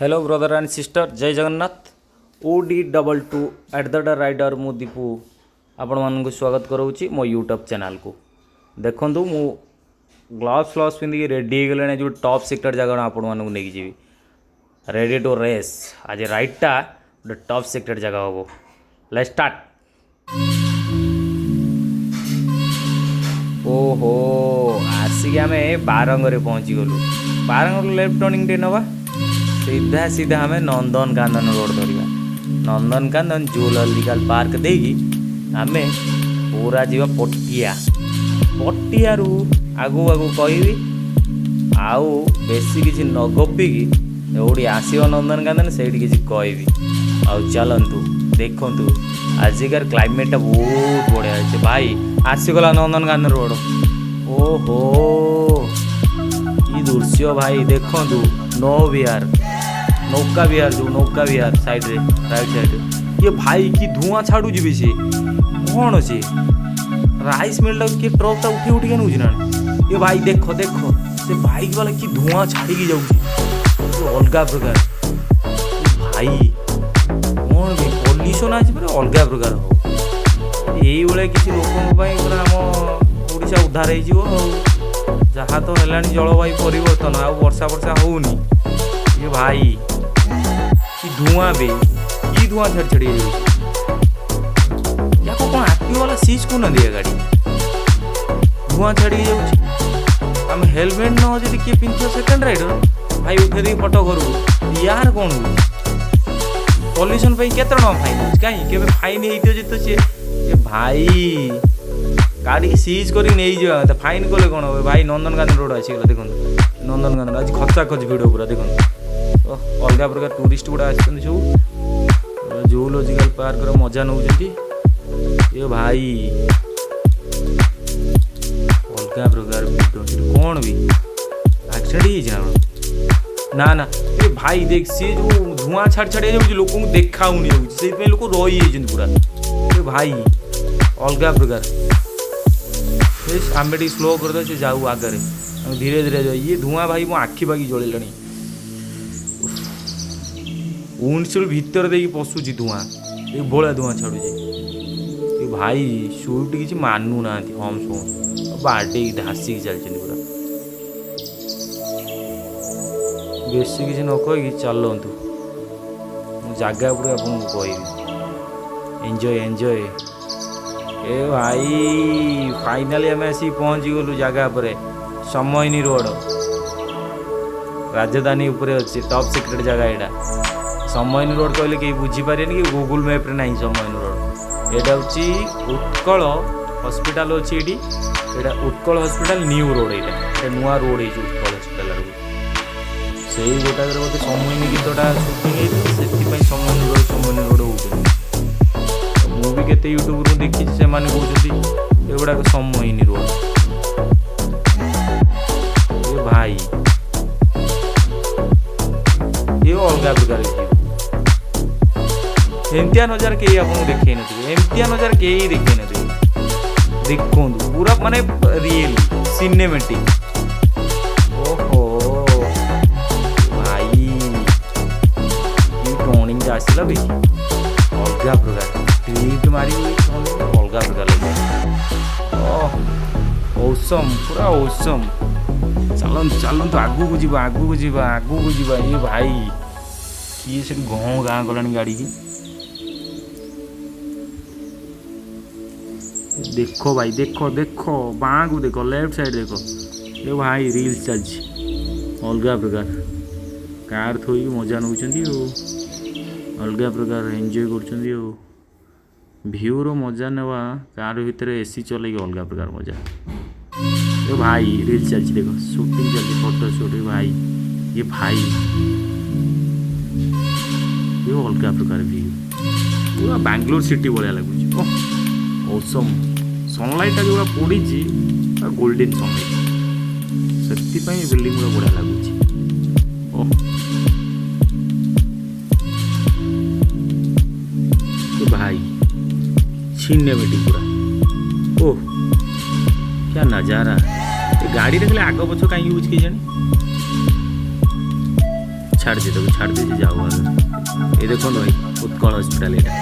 Hello brother and sister, ଜୟ Jagannath. OD22 at the rider, ମୁଁ ଦୀପୁ ଆପଣମାନଙ୍କୁ ସ୍ୱାଗତ କରାଉଛି ମୋ ୟୁଟ୍ୟୁବ୍ ଚ୍ୟାନେଲ୍କୁ। ଦେଖନ୍ତୁ, ମୁଁ ଗ୍ଲୋଭ୍ସ ଫ୍ଲଭ୍ସ ପିନ୍ଧିକି ରେଡ଼ି ହେଇଗଲେଣି। ଆଜି ଗୋଟେ ଟପ୍ ସିକ୍ରେଟ୍ ଜାଗା ଆପଣମାନଙ୍କୁ ନେଇକି ଯିବି। Ready two race. ଆଜି ରାଇଡ଼୍ଟା ଗୋଟେ ଟପ୍ ସିକ୍ରେଟ୍ ଜାଗା ହେବ। Let's start. ଓହୋ, ଆସିକି ଆମେ ବାରଙ୍ଗରେ ପହଞ୍ଚିଗଲୁ। ବାରଙ୍ଗରୁ ଲେଫ୍ଟ ଟର୍ଣ୍ଣିଂ ଟିକେ ନେବା, ସିଧା ସିଧା ଆମେ ନନ୍ଦନକାନନ ରୋଡ଼ ଧରିବା। ନନ୍ଦନକାନନ ଜୁଲୋଜିକାଲ ପାର୍କ ଦେଇକି ଆମେ ପୁରା ଯିବା ପଟିଆ। ପଟିଆରୁ ଆଗକୁ ଆଗକୁ କହିବି। ଆଉ ବେଶୀ କିଛି ନ ଗପିକି ଯେଉଁଠି ଆସିବ ନନ୍ଦନକାନନ, ସେଇଠି କିଛି କହିବି। ଆଉ ଚାଲନ୍ତୁ, ଦେଖନ୍ତୁ, ଆଜିକାର କ୍ଲାଇମେଟଟା ବହୁତ ବଢ଼ିଆ ଅଛି। ଭାଇ, ଆସିଗଲା ନନ୍ଦନକାନନ ରୋଡ଼। ଓହୋ, କି ଦୃଶ୍ୟ ଭାଇ! ଦେଖନ୍ତୁ, ନୌ ବିହାର, ନୌକା ବିହାର, ଯେଉଁ ନୌକା ବିହାର ସାଇଡ଼ରେ, ରାଇଟ୍ ସାଇଡ଼ରେ। ଇଏ ଭାଇ, କି ଧୂଆଁ ଛାଡ଼ୁଛି ବି ସିଏ! କ'ଣ ସିଏ ରାଇସ୍ ମିଲ୍ଟାକୁ କିଏ ଟ୍ରକ୍ଟା ଉଠେଇ ଉଠିକି ନେଉଛି ନା? ଇଏ ଭାଇ, ଦେଖ ଦେଖ, ସେ ବାଇକ୍ ବାଲା କି ଧୂଆଁ ଛାଡ଼ିକି ଯାଉଛି! ଇଏ ଅଲଗା ପ୍ରକାର ଭାଇ। କ'ଣ ବି ପଲ୍ୟୁସନ୍ ଆଜି ପୁରା ଅଲଗା ପ୍ରକାର ହବ। ଏଇଭଳିଆ କିଛି ଲୋକଙ୍କ ପାଇଁ ପୁରା ଆମ ଓଡ଼ିଶା ଉଦ୍ଧାର ହେଇଯିବ। ଆଉ ଯାହା ତ ହେଲାଣି ଜଳବାୟୁ ପରିବର୍ତ୍ତନ, ଆଉ ବର୍ଷା ବର୍ଷା ହଉନି। ଇଏ ଭାଇ, କି ଧୂଆଁ ବେ! କି ଧୂଆଁ ଛାଡ଼ି ଛାଡ଼ି ହେଇଯାଉଛି! ୟାକୁ କ'ଣ ଆର୍ଟିଓ ବାଲା ସିଜ୍ କରୁନାହାନ୍ତି? ଏ ଗାଡ଼ି ଧୂଆଁ ଛାଡ଼ିକି ଯାଉଛି। ଆମେ ହେଲମେଟ୍ ନ ଯଦି କିଏ ପିନ୍ଧିଥିବ ସେକେଣ୍ଡ ରାଇଡ଼ର, ଭାଇ, ଉଠେଇ ଦେଇକି ଫଟୋ ଘରକୁ। ୟାର କ'ଣ ହେଉଛି? ପଲ୍ୟୁସନ୍ ପାଇଁ କେତେ ଟଙ୍କା ଫାଇନ୍ ହେଉଛି? କାହିଁ କେବେ ଫାଇନ୍ ହେଇଥିବ ଯଦି ତ ସିଏ ଏ ଭାଇ ଗାଡ଼ିକି ସିଜ୍ କରିକି ନେଇଯିବା କଥା। ଫାଇନ୍ କଲେ କ'ଣ ହେବ ଭାଇ? ନନ୍ଦନକାନନ ରୋଡ଼ ଆସିଗଲା, ଦେଖନ୍ତୁ ନନ୍ଦନକାନନ। ଆଜି ଖଚା ଖଚି ଭିଡ଼ ପୁରା, ଦେଖନ୍ତୁ। ଓ, ଅଲଗା ପ୍ରକାର ଟୁରିଷ୍ଟ ଗୁଡ଼ା ଆସିଛନ୍ତି ସବୁ, ଜୁଲୋଜିକାଲ ପାର୍କର ମଜା ନେଉଛନ୍ତି। ଏ ଭାଇ, ଅଲଗା ପ୍ରକାର ଭିଡ଼। ସେଠି କ'ଣ ବି ଆକ୍ସିଡେଣ୍ଟ ହେଇଯାଇଛି ନା କ'ଣ? ନା ନା, ଏ ଭାଇ ଦେଖ, ସିଏ ଯେଉଁ ଧୂଆଁ ଛାଡ଼ି ଛାଡ଼ି ଯାଉଛି, ଲୋକଙ୍କୁ ଦେଖାଉନି ଯାଉଛି, ସେଇଥିପାଇଁ ଲୋକ ରହିଯାଇଛନ୍ତି ପୁରା। ଏ ଭାଇ, ଅଲଗା ପ୍ରକାର। ଆମେ ଟିକେ ସ୍ଲୋ କରିଦେବା, ସେ ଯାଉ ଆଗରେ, ଆମେ ଧୀରେ ଧୀରେ ଯାଉ। ଇଏ ଧୂଆଁ ଭାଇ, ମୋ ଆଖି ପାଖି ଜଳିଲାଣି। ୱିଣ୍ଡସିଲ୍ଡ ଭିତରେ ଦେଇକି ପଶୁଛି ଧୂଆଁ, ଏଭଳିଆ ଧୂଆଁ ଛାଡ଼ୁଛି। ଏ ଭାଇ, ସୁଇଫ୍ଟ କିଛି ମାନୁନାହାନ୍ତି, ହମ୍ସ ଫମ୍ସ ବାଡ଼େଇକି ଧାସିକି ଚାଲିଛନ୍ତି ପୁରା। ବେଶୀ କିଛି ନ କହିକି ଚାଲନ୍ତୁ, ମୁଁ ଜାଗା ଉପରେ ଆପଣଙ୍କୁ କହିବି। Enjoy, enjoy. ଏ ଭାଇ, ଫାଇନାଲି ଆମେ ଆସିକି ପହଞ୍ଚିଗଲୁ ଜାଗା ଉପରେ। ସମୟିନୀ ରୋଡ଼ ରାଜଧାନୀ ଉପରେ ଅଛି, ଟପ୍ ସିକ୍ରେଟ୍ ଜାଗା ଏଇଟା। ସମୟିନୀ ରୋଡ଼ କହିଲେ କେହି ବୁଝିପାରିବେନି କି ଗୁଗୁଲ୍ ମ୍ୟାପ୍ରେ ନାହିଁ ସମୟିନୀ ରୋଡ଼। ଏଇଟା ହେଉଛି ଉତ୍କଳ ହସ୍ପିଟାଲ ଅଛି ଏଇଠି। ଏଇଟା ଉତ୍କଳ ହସ୍ପିଟାଲ ନ୍ୟୁ ରୋଡ଼। ଏଇଟା ନୂଆ ରୋଡ଼ ହେଇଛି ଉତ୍କଳ ହସ୍ପିଟାଲ ଆଡ଼କୁ। ସେଇ ଗୋଟାକରେ ବୋଧେ ସମୟିନୀ ଗୀତଟା ସୁଟିଂ ହେଇଥିଲା, ସେଥିପାଇଁ ସମୟିନୀ ରୋଡ଼, ସମୟିନୀ ରୋଡ଼ ହେଉଛନ୍ତି। ମୁଁ ବି କେତେ ୟୁଟ୍ୟୁବରୁ ଦେଖିଛି, ସେମାନେ କହୁଛନ୍ତି ଏଗୁଡ଼ାକ ସମୟିନୀ ରୋଡ଼। ଏ ଭାଇ, ଏ ଅଲଗା ପ୍ରକାର ଭିଉ। ଏମିତିଆ ନଜାରା କେହି ଆପଣଙ୍କୁ ଦେଖେଇ ନଥିବେ। ଏମିତିଆ ନଜାରା କେହି ଦେଖେଇ ନଥିବେ। ଦେଖନ୍ତୁ, ପୁରା ମାନେ ରିଏଲି ସିନେମେଟିକ୍। ଓହୋ ଭାଇ, କି ଟର୍ଣ୍ଣିଂଟା ଆସିଲା ବେ! ଅଲଗା ପ୍ରକାର ଡ୍ରିଫ୍ଟ ମାରିବୁ, ଅଲଗା ପ୍ରକାର ଲାଗିବ। ଓ, ଔସମ୍, ପୁରା ଔସମ୍। ଚାଲନ୍ତୁ ଚାଲନ୍ତୁ, ଆଗକୁ ଯିବା, ଆଗକୁ ଯିବା, ଆଗକୁ ଯିବା। ଏ ଭାଇ, କିଏ ସେଠି ଘଁ ଗାଁ କଲାଣି ଗାଡ଼ିକି? ଦେଖ ଭାଇ, ଦେଖ ଦେଖ, ବାଁକୁ ଦେଖ, ଲେଫ୍ଟ ସାଇଡ୍ ଦେଖ। ଏ ଭାଇ, ରିଲ୍ସ ଚାଲିଛି ଅଲଗା ପ୍ରକାର। କାର୍ ଥୋଇକି ମଜା ନେଉଛନ୍ତି ଆଉ ଅଲଗା ପ୍ରକାର ଏନ୍ଜୟ କରୁଛନ୍ତି। ଆଉ ଭିଉର ମଜା ନେବା କାର୍ ଭିତରେ ଏସି ଚଲେଇକି ଅଲଗା ପ୍ରକାର ମଜା। ଏ ଭାଇ, ରିଲ୍ସ ଚାଲିଛି ଦେଖ, ସୁଟିଂ ଚାଲିଛି, ଫଟୋ ସୁଟ୍। ଏ ଭାଇ, ଏ ଭାଇ, ଏ ଅଲଗା ପ୍ରକାର ଭିଉ, ପୁରା ବାଙ୍ଗଲୋର ସିଟି ଭଳିଆ ଲାଗୁଛି। ଓ, ଔସମ୍। ସନଲାଇଟ୍ଟା ଯେଉଁଗୁଡ଼ା ପଡ଼ିଛି, ଗୋଲ୍ଡେନ୍ ସନଲାଇଟ୍, ସେଥିପାଇଁ ଏ ବିଲ୍ଡିଂ ଗୁଡ଼ା ବଢ଼ିଆ ଲାଗୁଛି। ଓ ଏ ଭାଇ, ସିନେମେଟିକ୍ ପୁରା। ଓହ, क्या नजारा! ଏ ଗାଡ଼ିରେ ଖାଲି ଆଗ ପଛ କାହିଁକି ହେଉଛି କେଜାଣି? ଛାଡ଼ିଦେ ତାକୁ, ଛାଡ଼ିଦେ, ସେ ଯାଉ ଆଗ। ଏ ଦେଖନ୍ତୁ ଭାଇ, ଉତ୍କଳ ହସ୍ପିଟାଲ ଏଇଟା।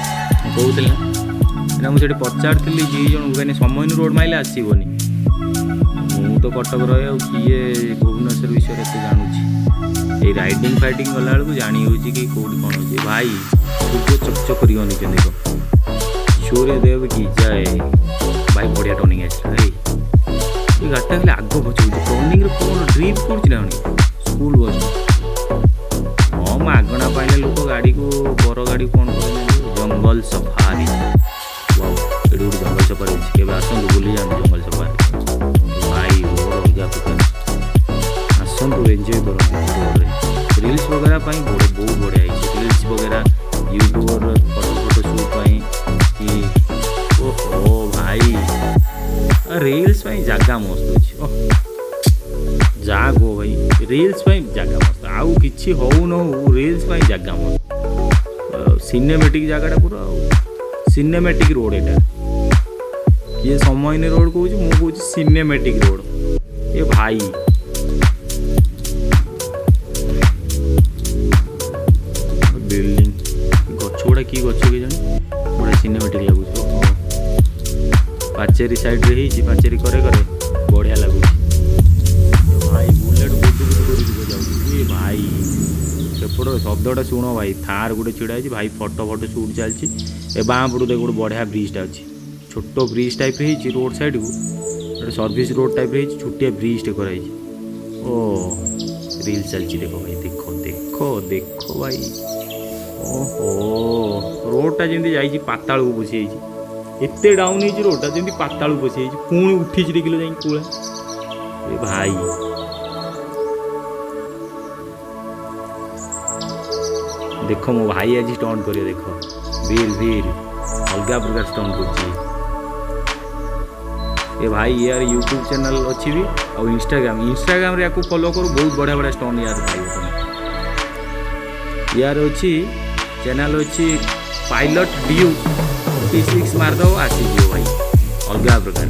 ମୁଁ କହୁଥିଲି ନା ଏଇଟା। ମୁଁ ସେଠି ପଚାରିଥିଲି ଦୁଇ ଜଣଙ୍କୁ, କାହିଁକି ସମୟନୁ ରୋଡ଼ ମାଇଲେ ଆସିବନି। ମୁଁ ତ କଟକ ରହେ, ଆଉ କିଏ ଭୁବନେଶ୍ୱର ବିଷୟରେ ଏତେ ଜାଣୁଛି? ଏଇ ରାଇଡ଼ିଂ ଫାଇଡ଼ିଂ ଗଲାବେଳକୁ ଜାଣି ହେଉଛି କି କେଉଁଠି କ'ଣ ଅଛି। ଭାଇ, ସୂର୍ଯ୍ୟ ଚକଚକ କରିକି ଅନେଇଛନ୍ତି, ଦେଖ। ସୂର୍ଯ୍ୟ ଦେବ କି ଜୟ। ଭାଇ, ବଢ଼ିଆ ଟର୍ଣ୍ଣିଂ ଆସିଲା। ଏଇ ଏ ଗାଡ଼ିଟା ଖାଲି ଆଗ ପଛ ହେଉଛି ଟର୍ଣ୍ଣିଂରେ। କ'ଣ ଡ୍ରିଫ୍ଟ କରୁଛି ନା କ'ଣ? School bus. ହଁ, ମାଗଣା ପାଇଲେ ଲୋକ ଗାଡ଼ିକୁ, ବର ଗାଡ଼ି କ'ଣ କରୁଛନ୍ତି। ଜଙ୍ଗଲ ସଫାରି, ୱାଓ! ଏଠି ଗୋଟେ ଜଙ୍ଗଲ ସଫାରି ଅଛି, କେବେ ଆସନ୍ତୁ, ବୁଲି ଯାଆନ୍ତୁ ଜଙ୍ଗଲ ସଫାରି। ଭାଇ, ରୋଡ଼ ଅଲଗା ପ୍ରକାର। ଆସନ୍ତୁ, ଏନ୍ଜୟ କରନ୍ତୁ ରୋଡ଼ରେ। ରିଲ୍ସ ବଗେରା ପାଇଁ ବଢ଼ିଆ, ବହୁତ ବଢ଼ିଆ ହେଇଛି ରିଲ୍ସ ବଗେରା, ୟୁଟ୍ୟୁବର ଫଟୋ ଫଟୋ ସୁଟ୍ ପାଇଁ କି। ଓହୋ ଭାଇ, ରିଲ୍ସ ପାଇଁ ଜାଗା ମସ୍ତ ଅଛି। ଓହ, ଯାହା କୁହ ଭାଇ, ରିଲ୍ସ ପାଇଁ ଜାଗା ମସ୍ତ। ଆଉ କିଛି ହଉ ନ ହଉ, ରିଲ୍ସ ପାଇଁ ଜାଗା ମସ୍ତ। ସିନେମେଟିକ୍ ଜାଗାଟା ପୁରା, ଆଉ ସିନେମେଟିକ୍ ରୋଡ଼ ଏଇଟା। କିଏ ସମୟନୀ ରୋଡ଼ କହୁଛି, ମୁଁ କହୁଛି ସିନେମେଟିକ୍ ରୋଡ଼। ଏ ଭାଇ, ବିଲ୍ଡିଂ, ଗଛ ଗୁଡ଼ା କି ଗଛ କେଜାଣି, ବଢ଼ିଆ ସିନେମେଟିକ୍ ଲାଗୁଛି। ଓହୋ, ପାଚେରୀ ସାଇଡ଼ରେ ହେଇଛି, ପାଚେରୀ କରେ କରେ ବଢ଼ିଆ ଲାଗୁଛି। ଏ ଭାଇ, ବୁଲେଟ୍ ଗୁଦୁ ଗୁଦୁ କରିକି ଯାଉଛି। ଏ ଭାଇ, ସେପଟ ଶବ୍ଦଟା ଶୁଣ ଭାଇ। ଥାର୍ ଗୋଟେ ଛିଡ଼ା ହେଇଛି ଭାଇ, ଫଟୋ ଫଟୋ ସୁଟ୍ ଚାଲିଛି। ଏ ବାଁ ପଟୁ ଦେଖ, ଗୋଟେ ବଢ଼ିଆ ବ୍ରିଜ୍ଟା ଅଛି। ଛୋଟ ବ୍ରିଜ୍ ଟାଇପ୍ର ହେଇଛି ରୋଡ଼ ସାଇଡ଼କୁ, ଗୋଟେ ସର୍ଭିସ୍ ରୋଡ଼ ଟାଇପ୍ର ହେଇଛି, ଛୋଟିଆ ବ୍ରିଜ୍ଟେ କରାହେଇଛି। ଓ, ରିଲ୍ ଚାଲିଛି, ଦେଖ ଭାଇ, ଦେଖ ଦେଖ ଦେଖ ଭାଇ। ଓହୋ, ରୋଡ଼ଟା ଯେମିତି ଯାଇଛି ପାତାଳକୁ ପଶିଯାଇଛି। ଏତେ ଡାଉନ୍ ହେଇଛି ରୋଡ଼ଟା, ଯେମିତି ପାତାଳକୁ ପଶିଯାଇଛି। ପୁଣି ଉଠିଛି, ଦେଖିଲ ଯାଇକି କୋଳା। ଏ ଭାଇ, ଦେଖ, ମୋ ଭାଇ ଆଜି ଷ୍ଟଣ୍ଟ କରିବ, ଦେଖ। ବିଲ୍ ବିଲ୍ ଅଲଗା ପ୍ରକାର ଷ୍ଟଣ୍ଟ କରୁଛି। ଏ ଭାଇ, ୟାର ୟୁଟ୍ୟୁବ୍ ଚ୍ୟାନେଲ୍ ଅଛି ବି ଆଉ ଇନଷ୍ଟାଗ୍ରାମ। ଇନଷ୍ଟାଗ୍ରାମରେ ୟାକୁ ଫଲୋ କରୁ, ବହୁତ ବଢ଼ିଆ ବଢ଼ିଆ ଷ୍ଟଣ୍ଟ ୟାର ପାଇବ ତମେ। ୟାର ଅଛି ଚ୍ୟାନେଲ୍ ଅଛି, ପାଇଲଟ୍ ଡିଉ 46 ମାରିଦେବ, ଆସିଯିବ ଭାଇ, ଅଲଗା ପ୍ରକାର।